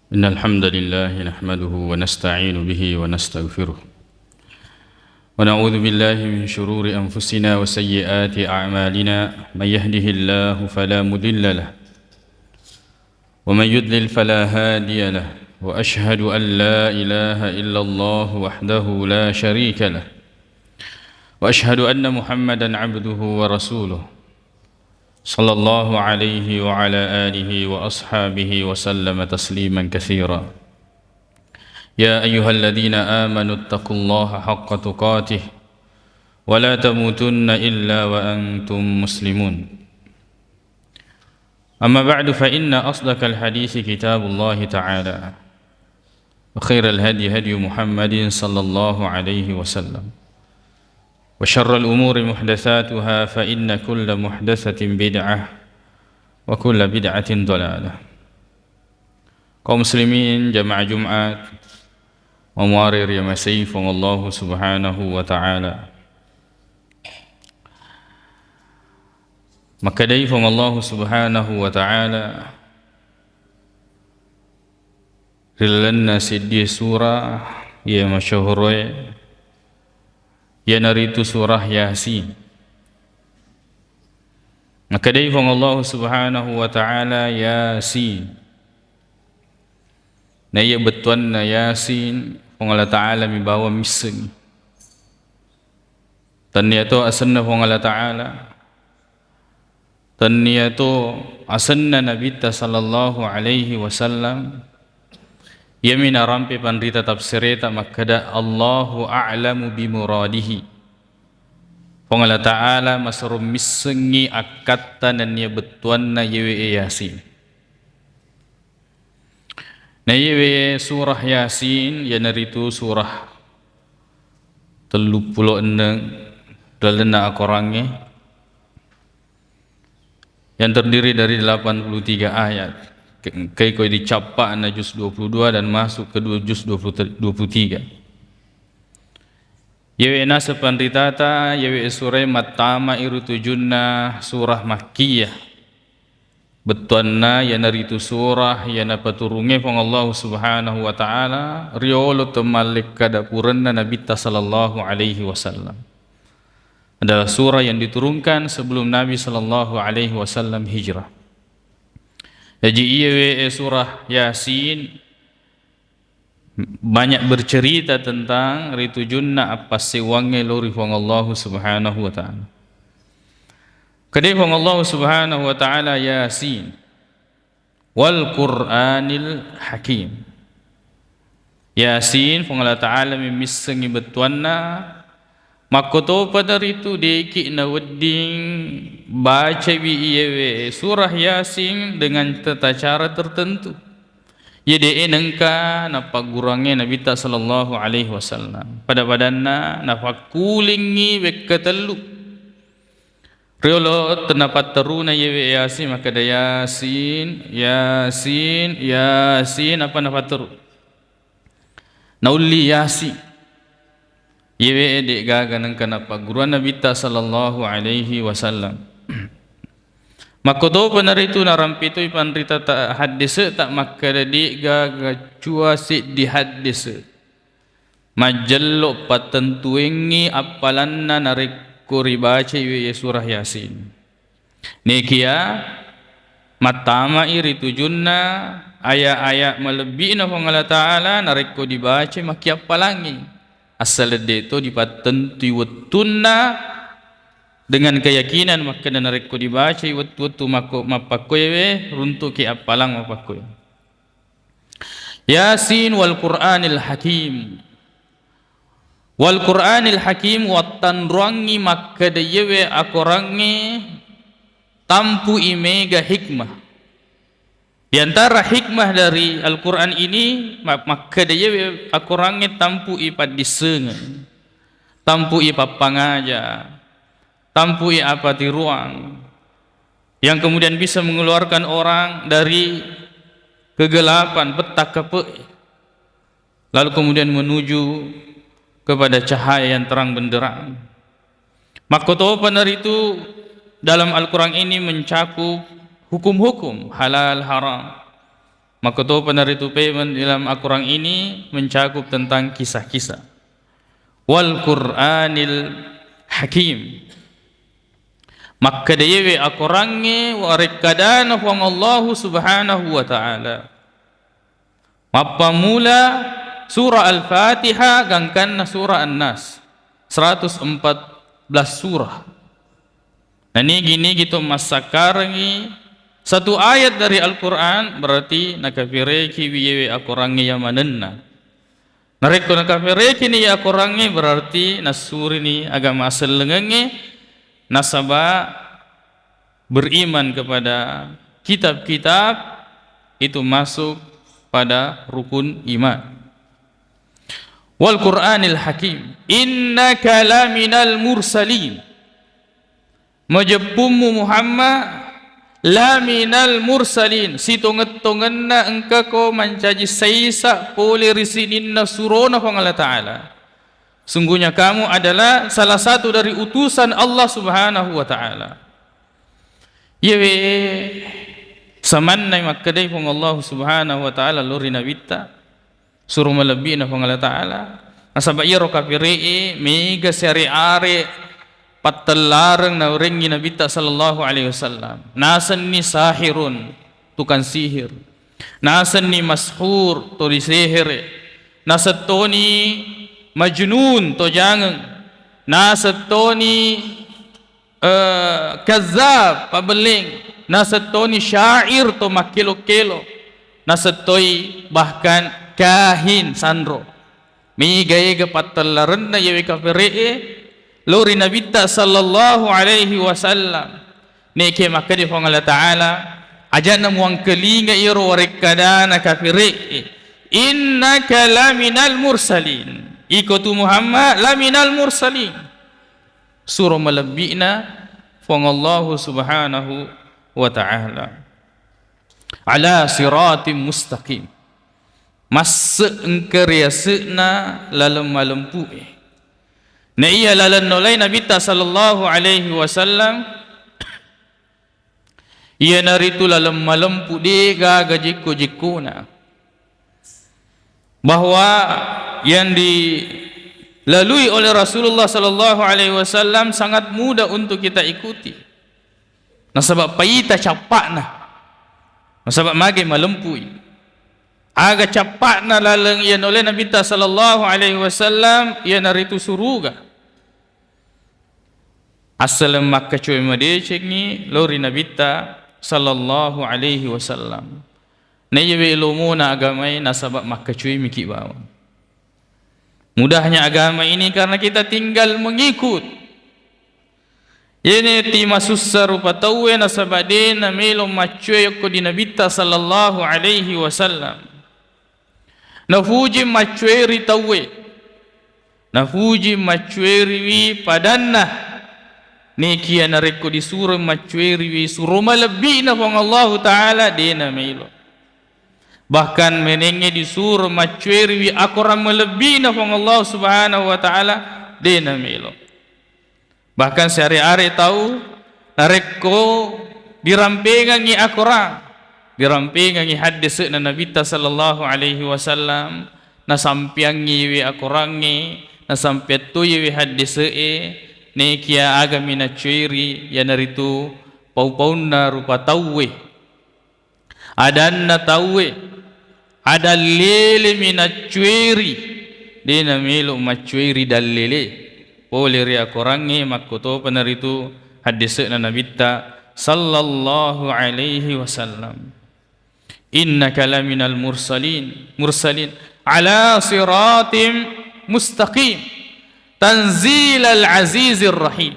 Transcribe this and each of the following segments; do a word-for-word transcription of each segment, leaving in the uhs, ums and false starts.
إن الحمد لله نحمده ونستعين به ونستغفره، ونعوذ بالله من شرور أنفسنا وسيئات أعمالنا. من يهده الله فلا مضل له، ومن يضلل فلا هادي له، وأشهد أن لا إله إلا الله وحده لا شريك له، وأشهد أن محمدا عبده ورسوله، صلى الله عليه وعلى آله وأصحابه وسلم تسليما كثيرا. يا أيها الذين آمنوا اتقوا الله حق تقاته ولا تموتن إلا وأنتم مسلمون. أما بعد، فإن أصدق الحديث كتاب الله تعالى، وخير الهدي هدي محمد صلى الله عليه وسلم، وشر الأمور محدثاتها، فإن كل محدثة بدعة، وكل بدعة ضلالة. Kaum muslimin, jamaah Jumat, mamuare riamasei Puang Allahu Subhanahu wa Ta'ala. Makkedai Puang Allahu Subhanahu wa Ta'ala ri lalenna seddie surah iya masyhuroe, iyanaritu surah Yasin. Makkedai Puang Allahu Subhanahu wa Ta'ala, "Yasin." Na iya bettuanna Yasin, Puang Allah Ta'ala mi bawang missengngi. Tenniya to asenna Puang Allah Ta'ala, tenniya to asenna Nabitta sallallahu alaihi wasallam. Iyami narampe panrita tafsireta makkeda, "Allahu a'lamu bimuradihi." Puang Allah Ta'ala maserung missengngi akkatta nenniya bettuanna yewe Yasin. Naiyawe surah Yasin, iyanaritu surah telluppulo enneng lalenna akorangnge, yang terdiri dari delapan puluh tiga ayat. Ke-, keiko dicappa'na juz dua puluh dua dan masuk ke du-, juz dua puluh, dua puluh tiga. Yewe naseng panritata, yewe surae mattama iru tujunna surah Makkiyah. Bettuanna iyanaritu surah iya napaturungnge Puang Allahu Subhanahu wa Ta'ala riolo temmallekkada purenna Nabitta sallallahu alaihi wasallam. Adalah surah yang diturunkan sebelum Nabi sallallahu alaihi wasallam hijrah. Jaji, iyawe surah Yasin banyak bercerita tentang ritujunna appassewwangnge lao ri Puang Allahu Subhanahu wa Ta'ala. Kedai Puang Allahu Subhanahu wa Ta'ala, "Yasin, wal Qur'anil Hakim." Yasin, Puang Allah Ta'ala memmissengi bettuanna, Makkotopa naritu de'ki nawedding bacaiwi iyewe surah Yasin dengan tata cara tertentu. Iya de'e nengka nappagguruangnge Nabitta sallallahu alaihi wasallam. Pada-padanna nafakkulingngi wekka tellu. Riolo tenapatteruna iyewe Yasin, makkeda, "Yasin, Yasin, Yasin," apa napatteru? Naulli Yasin. Iyewe de'gaga nengka nappagguruang Nabitta sallallahu alaihi wasallam. Makkotopa naritu narampitoi panrita ta-, haddese ta makkeda de'gaga cua seddi haddese majjello pattentuengngi appalanna narekko ribacaiwi surah Yasin. Nekia mattamai ri tujunna aya-aya malebbi'na Puang Allah Ta'ala narekko dibacai makkiappalangngi. Assaleng de'to dipattentui wettunna dengan keyakinan makkeda narekko dibacai wettu-wettu makko-, mappakkoewe, runtu'ki appalang mappakkoe. Yasin wal Qur'anil Hakim. Wal Qur'anil Hakim, wattanruangngi makkeda iyewe akorangnge tampu'i mega hikmah. Di antara hikmah dari Al-Qur'an ini, ma-, makkeda iyewe akorangnge tampu'i paddissengeng, tampu'i pappangaja, tampu'i apatiruang, yang kemudian bisa mengeluarkan orang dari kegelapan, pettakkepe'e, lalu kemudian menuju kepada cahaya yang terang benderang. Makkotopa naritu dalam Al-Quran ini mencakup hukum-hukum halal haram. Makkotopa naritu payment dalam Al-Quran ini mencakup tentang kisah-kisah. Wal Qur'anil Hakim. Makkeda yewe akorangnge warekkadana Puang Allahu Subhanahu wa Ta'ala. Mappammula surah Al-Fatihah gangkanna surah An-Nas, seratus empat belas surah. Nanigi-nigi to massakkarengngi satu ayat dari Al-Quran, berarti nakafirekiwi yewe akorangnge yamanenna. Narekko nakafirekini iya akorangnge, berarti nassurini agama asellengengnge, nasaba beriman kepada kitab-kitab itu masuk pada rukun iman. Wal Qur'anil Hakim, innaka laminal mursalin. Majeppummu Muhammad, laminal mursalin, sitongeng-tongenna engkako mancaji saisa pole ri sininna surona Puang Allah Ta'ala. Sungguhnya kamu adalah salah satu dari utusan Allah Subhanahu wa Ta'ala. Yewe samanna makkedai Puang Allah Subhanahu wa Ta'ala lao ri Nabitta, suro malebbi'na Puang Allah Ta'ala. Nasaba iyaro kafire'e mega siare-are pattellareng naurengngi Nabitta sallallahu alaihi wasallam. Nasenni sahirun, tukang sihir. Nasenni mashur, to disehere. Nasettoni majnun, to jangeng. Nasettoni eh, kazzab, pabelleng, nasettoni syair to makkelo-kelo, nasettoi bahkan kahin sanro. Mega-ega pattellarenna yewe kafire'e lao ri Nabitta sallallahu alaihi wasallam. Nekia makkeda Puang Allah Ta'ala, aja'na muangkelinga iyaro warekkadana kafire'e, innaka laminal mursalin. Iko tu Muhammad laminal mursalin. Suro malebbi'na Puang Allahu Subhanahu wa Ta'ala. Ala siratim mustaqim. Masse engka riase'na laleng malempu'e. Na iya laleng nolai Nabitta sallallahu alaihi wasallam, iyanaritu laleng malempu, de gaga jekko-jekkona. Bahwa yang dilalui oleh Rasulullah sallallahu alaihi wasallam sangat mudah untuk kita ikuti. Nasaba paita cappa'na. Nasaba mage malempui. Aga cappa'na laleng iya nolai Nabitta sallallahu alaihi wasallam, iyanaritu suruga. Assaleng makkacoe madecengngi lao ri Nabitta sallallahu alaihi wasallam. Naiyawe lomona agamae nasaba makkacoe miki bawang. Mudahnya agama ini karena kita tinggal mengikut. Yene ti masussa rupa tauwe nasaba de namelo maccoe okko di Nabitta sallallahu alaihi wasallam. Nafuji maccoeri tauwe. Nafuji maccoeriwi padanna. Nekia narekko disuro maccoeriwi suro malebbi'na Puang Allahu Ta'ala, de namelo. Bahkan menengnge disuro maccoeriwi akorang malebbi'na Puang Allahu Subhanahu wa Ta'ala, de namelo. Bahkan siare-are tau, narekko dirampengengngi akorang, dirampengengngi haddese'na Nabitta sallallahu alaihi wasallam, nasampeangngi we akorangnge, nasampeang toi we haddese'e, nekia agami naccoeri, iyanaritu pau-paunna rupa tauwe. Adanna tauwe, adallelemi naccueri, de namelo maccueri dallele. Pole ri akorangnge makkotopa naritu haddese'na Nabitta sallallahu alaihi wasallam. Innaka laminal mursalin, mursalin ala siratim mustaqim, tanzilal azizir rahim.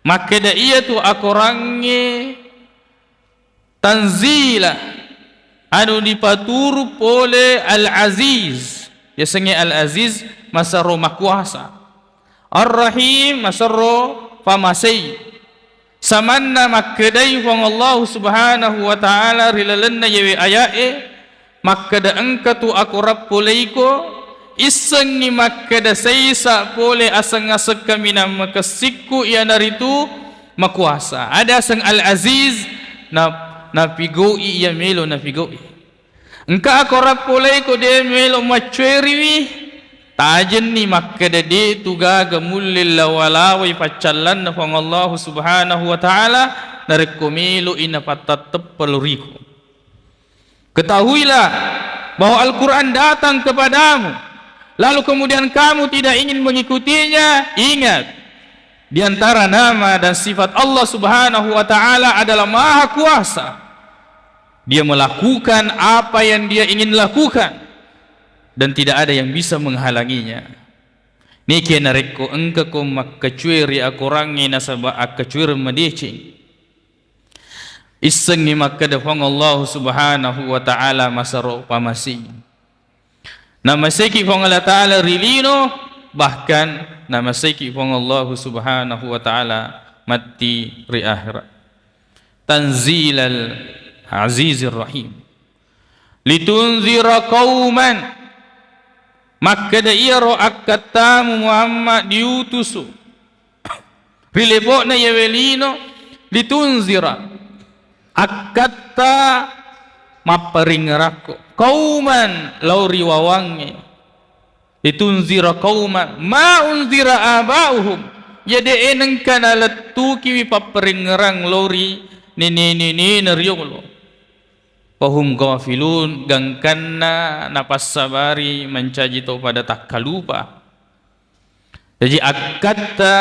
Makkeda iyatu akorangnge tanzila, anu dipaturu pole Al-Aziz. Yasengnge Al-Aziz, masero makuasa. Ar-Rahim, masero pamasei. Samanna makkedai Puang Allahu Subhanahu wa Ta'ala ri lalenna yewe aya'e, makkeda engka tu akorang poleiko, issengngi makkeda saisa pole aseng-aseng kaminang makessikku, iyanaritu makuasa. Ada aseng Al-Aziz, na-, napigau'i iya melo napigau'i. Engka akorang poleko de melo maccueriwi, tajenni makkeda de tu gaga mulle lawa-lawai paccallanna Puang Allahu Subhanahu wa Ta'ala, narekko melo i napattatteppe loriku. Ketahuilah bahwa Al-Quran datang kepadamu, lalu kemudian kamu tidak ingin mengikutinya, ingat, di antara nama dan sifat Allah Subhanahu wa Ta'ala adalah Maha Kuasa. Dia melakukan apa yang Dia ingin lakukan, dan tidak ada yang bisa menghalanginya. Niki narekko engkako makkacueri akorangnge nasaba akkacuereng madeceng, issengngi makkeda Puang Allahu Subhanahu wa Ta'ala masero pamasi. Namaseki Puang Allah Ta'ala ri lino, bahkan namaseki Puang Allahu Subhanahu wa Ta'ala matti ri akhirat. Tanzilal Azizir Rahim. Litunzira qauman, makkeda iyaro akkattamu Muhammad diutusu ri lebo'na iyawe lino, litunzira, akkatta mapparingngerakko, qauman, lao ri wawangnge, litunzira qauman ma unzira abauhum, iya de'e nengka nalettukiwi papparingngerang lao ri nene-nenena riyolo. Fahum ghafilun, gangkanna napassabari mancaji to pada takkalupa. Jaji akkatta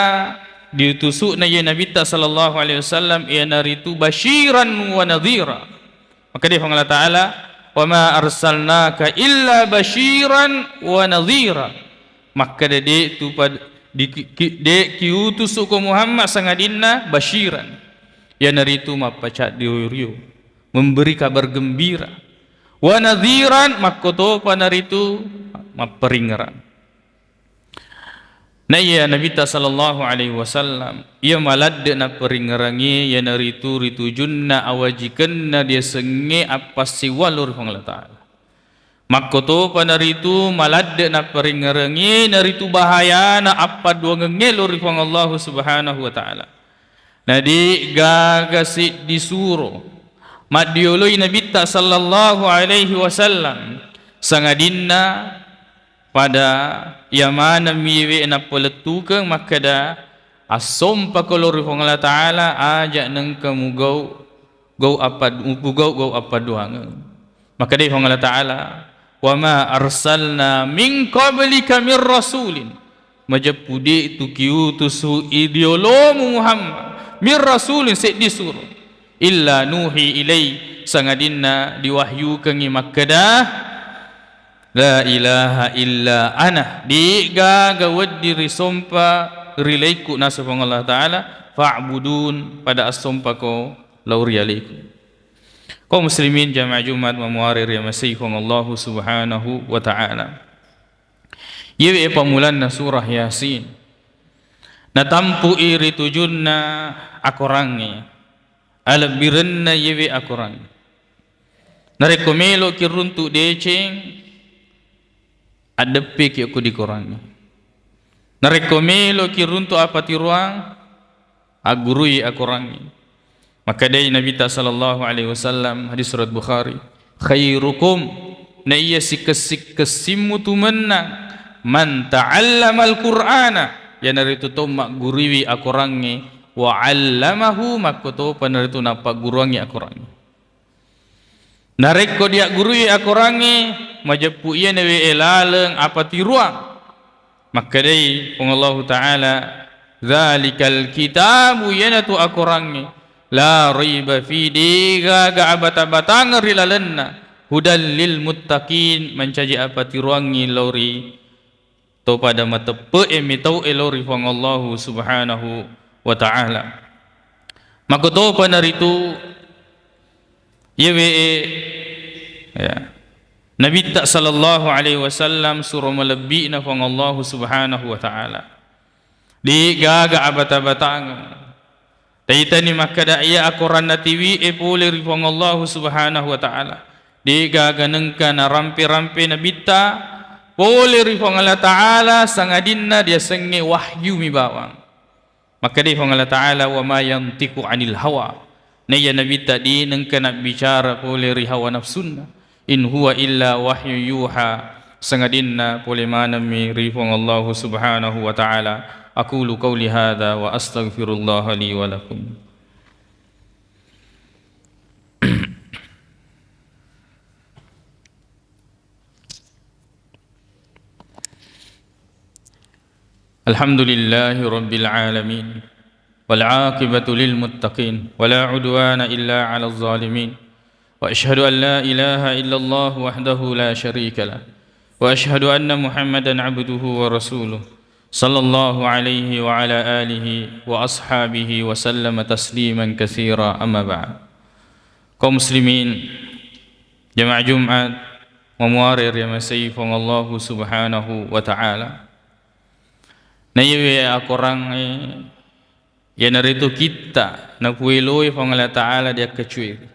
diutusu'na iye Nabitta sallallahu alaihi wasallam iyanaritu basyiran wa nadhira. Makkeda Puang Allah Ta'ala, "Wa ma arsalnaka illa basyiran wa nadhira." Makkeda de tu pad-, di ki-, ki-, de kiutusuko Muhammad sangadinna basyiran, iyanaritu mappacaddi rio-rio, memberi kabar gembira. Wa nadhiran, makkotopa naritu mapparingngerang. Na iya Nabitta sallallahu alaihi wasallam, iya maladde napparingngerangngi, iyanaritu ritujunna awajikenna diasengnge appassiwang lao ri Puang Allah Ta'ala. Makkotopa naritu maladde napparingngerangngi, naritu bahayana appaduangengnge lao ri Puang Allahu Subhanahu wa Ta'ala. Na de gaga seddi suro maddioloi Nabitta sallallahu alaihi wasallam, sangadinna pada iya maneng miwe nappalettukeng makkeda, assompako lao ri Puang Allah Ta'ala, aja nengka mugau gau appad-, mupugau gau appaduangeng. Makkedai Puang Allah Ta'ala, "Wa ma arsalna min qablika min rasulin." Majeppu de tu kiutusu i diolomu Muhammad, min rasulin, seddi suro, illa nuhi ilai, sangadinna diwahyukengngi makkeda, "La ilaha illa ana." De gaga wedding risompa ri laikku naseng Puang Allah Ta'ala, "Fa'budun," pada assompako lao ri alaiku. Kaum muslimin jamaah Jumat mamuare ri masei Puang Allahu Subhanahu wa Ta'ala. Iyewe pammulanna surah Yasin. Natampu'i ri tujunna akorangnge, alebbirenna iyewe akorangnge. Narekko meloki runtu deceng, addeppeki okko di korangnge. Narekko meloki runtu apatiroang, aggurui akorangnge. Makkedai Nabitta sallallahu alaihi wasallam, hadis riwayat Bukhari, "Khairukum," na iya sikessi-kessimmu tu mennang, "man ta'allamal Qur'ana," iyanaritu to magguruiwi akorangnge, "wa 'allamahu," makkotopa naritu nappagguruangngi akorangnge. Narekko diaggurui akorangnge, majeppu iyanewe laleng apatiroang. Makkedai Puang Allahu Ta'ala, "Dzalikal kitabu," iyanatu akorangnge, "la raiba fi," de gaga abata-batangeng ri lalenna, "hudal lil muttaqin," mancaji apatiroangngi lao ri to pada mateppe'e mitau'e lao ri Puang Allahu Subhanahu wa Ta'ala. Makkotopa naritu iyewe, ya, Nabitta sallallahu alaihi wasallam suro malebbi'na Puang Allahu Subhanahu wa Ta'ala. De gaga abata-batangeng. Taitani makkeda iya akoranna tiwi'e pole ri Puang Allahu Subhanahu wa Ta'ala. De gaga nengka narampe-rampe Nabitta pole ri Puang Allah Ta'ala, sangadinna diasengnge wahyu mi bawang. Makkedai Puang Allah Ta'ala, "Wa ma yantiqu 'anil hawa." Naiya Nabitta de nengka nabbicara pole ri hawa nafsunna. In huwa illa wahyu yuha, sangadinna pole manemmi ri Puang Allahu Subhanahu wa Ta'ala. Aqulu qauli hadza wa astaghfirullaha li wa lakum. الحمد لله رب العالمين، والعاقبة للمتقين، ولا عدوان إلا على الظالمين، وأشهد أن لا إله إلا الله وحده لا شريك له، وأشهد أن محمدا عبده ورسوله، صلى الله عليه وعلى آله وأصحابه وسلم تسليما كثيرا، أما بعد. Kaum muslimin, jamaah Jumat, mamuare riamasei Puang Allahu Subhanahu wa Ta'ala. Na iyawe akorangnge, iyanaritu kitta napueloi Puang Allah Ta'ala diakkacueri.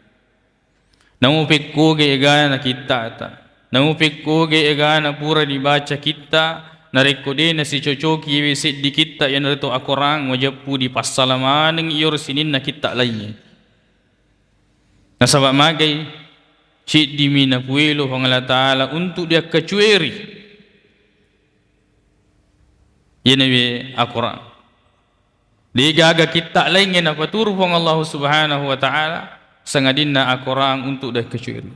Namo pekkoge egana kittata, namo pekkoge egana pura dibaca kitta, narekko de nasicocoki iyawe seddi kitta iyanaritu akorang, majeppu dipassala maneng iyaro sininna kitta laingnge. Nasaba magai, ciddimi napuelo Puang Allah Ta'ala untuk diakkacueri. Iyenewe akorang. Degaga kitta laingnge napaturu Puang Allahu Subhanahu wa Ta'ala, sangadinna akorang untuk diakkacueri.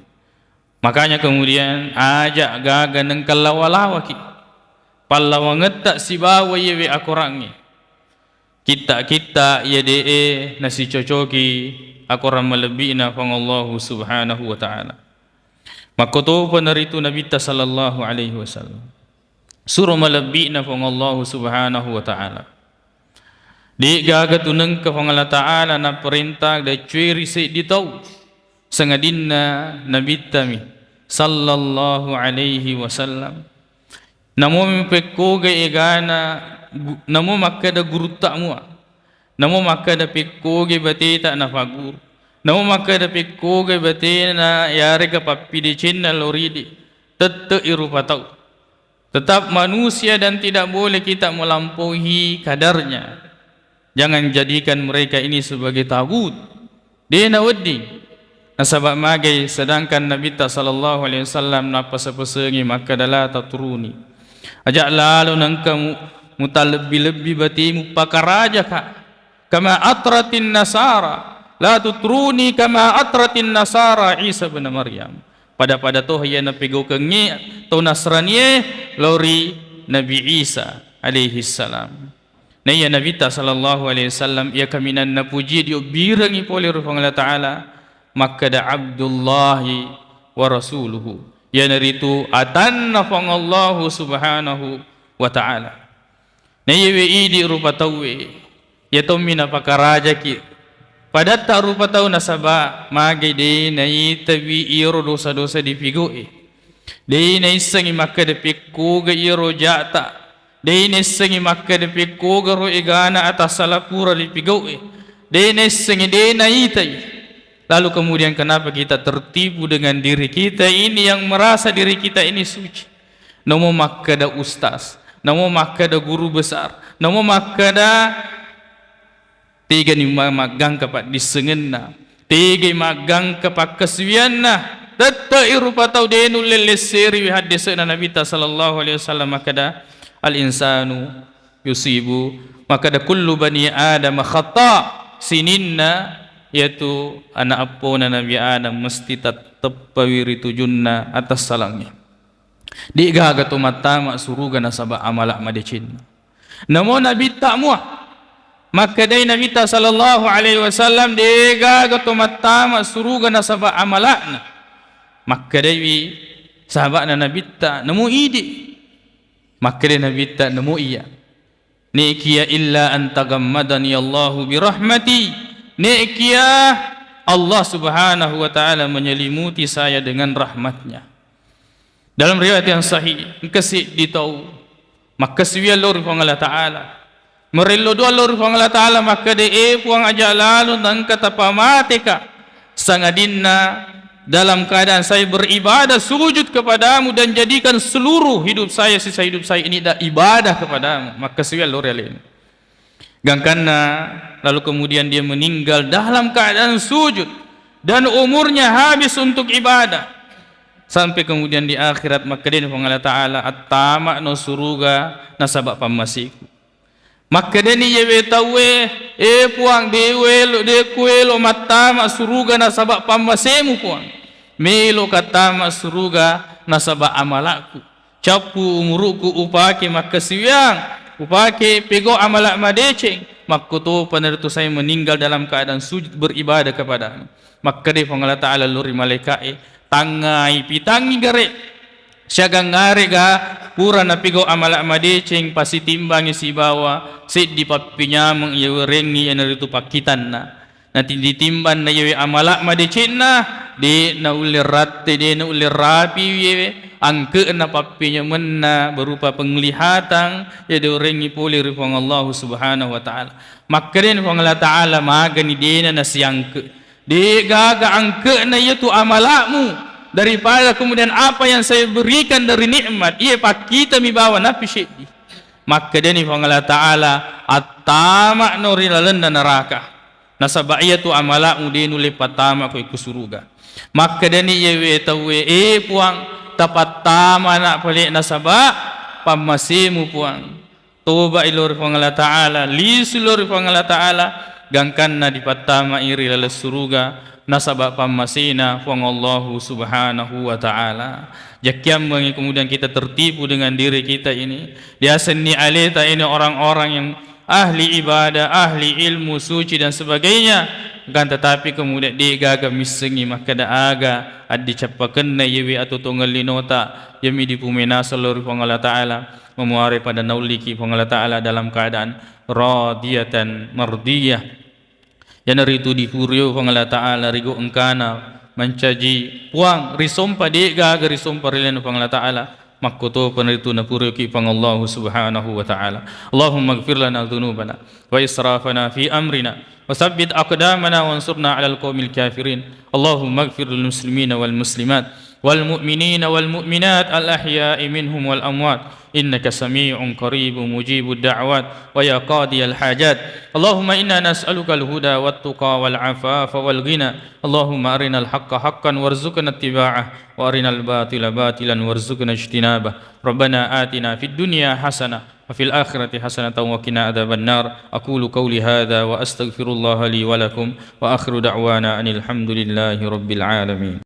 Makanya kemudian aja gaga nengka lawa-lawaki pallawangetta sibawa iyewe akorangnge. Kitta-kitta iya de'e nasicocoki akorang malebbi'na Puang Allahu Subhanahu wa Ta'ala. Makkotopa naritu Nabitta sallallahu alaihi wasallam. Suro malebbi'na Puang Allahu Subhanahu wa Ta'ala. De'gaga tu nengka Puang Allah Ta'ala naparenta daccueri seddi tau, sangadinna Nabittami sallallahu alaihi wasallam. Namo mupekkoga egana gu-, namo makkeda gurutta mua. Namo makkeda pekkoga bateta napaguru. Namo makkeda pekkoga batena yarega pappidecenna loridi. Tette'i rupa tau. Tetap manusia dan tidak boleh kita melampaui kadarnya. Jangan jadikan mereka ini sebagai tagut. De nawedding. Nasaba magai, sedangkan Nabitta sallallahu alaihi wasallam nappaseng-pesengi makkeda, "La tatruni." Aja lalo nengka mu-, mutalebbi-lebbi batemu pakarajaka. Kama atratin nasara. La tutruni kama atratin nasara Isa bin Maryam. Pada-pada toha iya napegaukengngi tau Nasranie lao ri Nabi Isa alaihi salam. Na iya Nabitta sallallahu alaihi wasallam, iya kaminang napuji diobbirengngi pole ri Puang Allah Ta'ala, makkeda, "Abdullahi wa rasuluhu." Iyanaritu atanna Puang Allahu Subhanahu wa Ta'ala. Na iyawe idi rupa tauwe, iya tommi napakarajaki. Padatta rupa tau nasaba magai de naitawi iyaro dosa-dosa dipigau'e. De naissengngi makkeda pekkoga iyaro ja'ta. De naissengngi makkeda pekkogaro egana atassala pura ripigau'e. De naissengngi, de naitai. Lalu kemudian kenapa kita tertipu dengan diri kita ini yang merasa diri kita ini suci? Namo makkeda ustaz, namo makkeda guru besar, namo makkeda Tegani ma-, maggangka paddissengenna, tegai maggangka pakkasiwianna, tette'i rupa tau de nulle lesseriwi haddese'na Nabitta sallallahu alaihi wasallam makkeda, "Al-insanu yusibu," makkeda, "Kullu bani Adam khata," sininna yatu ana eppona Nabi Adam mesti tatteppawi ri tujunna atassalangnge. De'gaga to mattama suruga nasaba amala madecenna. Namo Nabitta mua. Makkedai Nabitta sallallahu alaihi wasallam, de'gaga to mattama suruga nasaba amala'na. Makkedaiwi sahaba'na Nabitta, "Namo idi?" Makkedai Nabitta, "Namo iya." Ne'kiya illa an tagammadani Allahu birahmati. Ne'kiya Allah Subhanahu wa Ta'ala menyelimuti saya dengan rahmatnya. Dalam riwayat yang sahih, engka siddi tau makkasiwiang lao ri Puang Allah Ta'ala. Marello doang lao ri Puang Allah Ta'ala, makkeda, "E Puang, aja lalo nengka tapamateka, sangadinna dalam keadaan saya beribadah, sujud kepadamu, dan jadikan seluruh hidup saya, sisa hidup saya ini da-, ibadah kepadamu." Makkasiwiang lao ri alena. Gangkanna, lalu kemudian dia meninggal dalam keadaan sujud dan umurnya habis untuk ibadah. Sampai kemudian di akhirat, makkedani Puang Allah Ta'ala, "Attama'no suruga nasaba pammaseku." Makkedani yewe tauwe, "E Puang, de uelo, de kuelo mattama suruga nasaba pammasemu, Puang. Melo kattama suruga nasaba amalakku. Cappu umuruku upake makkasiwiang, upake pegau amala madeceng, makkotopa naritu saya meninggal dalam keadaan sujud beribadah kepadamu." Makkeda Puang Allah Ta'ala lao ri malaika'e, "Tangngai pitangngi gare, siagang arega pura napigau amala madeceng, pasitimbangi sibawa seddi pappinyameng iya werengngi, iyanaritu pakkitanna." Nati-, ditimbang na iyawe amala madecenna, de naulle ratte, de naulle rapi iyawe angke'na pappinyamenna berupa penglihatan iya de werengngi pole ri Puang Allahu Subhanahu wa Ta'ala. Makkedani Puang Allah Ta'ala, "Magani dena nasiangke." De'gaga angke'na iyatu amala'mu daripada kemudian apa yang saya berikan dari nikmat, iya pakkitami bawa napi seddi. Makkedani Puang Allah Ta'ala, "Attama'no ri lalenna neraka. Nasaba iyatu amala'mu de nulle pattama ko ikku suruga." Makkedani iyawe tauwe, "E Puang, tapattama na pale nasaba pammasemu, Puang." Toba'i lao ri Puang Allah Ta'ala, lisu lao ri Puang Allah Ta'ala, gangkanna dipattamai ri laleng suruga nasaba pammasena Puang Allahu Subhanahu wa Ta'ala. Jakkiammengi kemudian kita tertipu dengan diri kita ini. Diasenni aleta ini orang-orang yang ahli ibadah, ahli ilmu, suci dan sebagainya. Kan tetapi kemudian de'gaga missengi makkeda aga addicappakenna iyawe atau tongeng linota, iyami dipumenaseng lao ri Puang Allah Ta'ala. Mamuare pada naulliki Puang Allah Ta'ala dalam keadaan radiyatan mardiyah. Iyanaritu dipurio Puang Allah Ta'ala ri gau engkana mancaji Puang risompa, de'gaga risompa ri lalenna Puang Allah Ta'ala. Makkotopa naritu napurioki Puang Allahu Subhanahu wa Ta'ala. Allahumma gfir lana dzunubana wa israfana fi amrina wa tsabbit aqdamana wansurna 'alal qaumil kafirin. Allahumma gfir lil muslimina wal muslimat والمؤمنين والمؤمنات الأحياء منهم والأموات إنك سميع قريب مجيب الدعوات ويا قاضي الحاجات. اللهم إنا نسألك الهدى والتقى والعفاف والغنى. اللهم أرنا الحق حقا وارزقنا اتباعه وأرنا الباطل باطلا وارزقنا اجتنابه. ربنا آتنا في الدنيا حسنة وفي الآخرة حسنة وقنا عذاب النار. أقول قولي هذا وأستغفر الله لي ولكم وآخر دعوانا أن الحمد لله رب العالمين.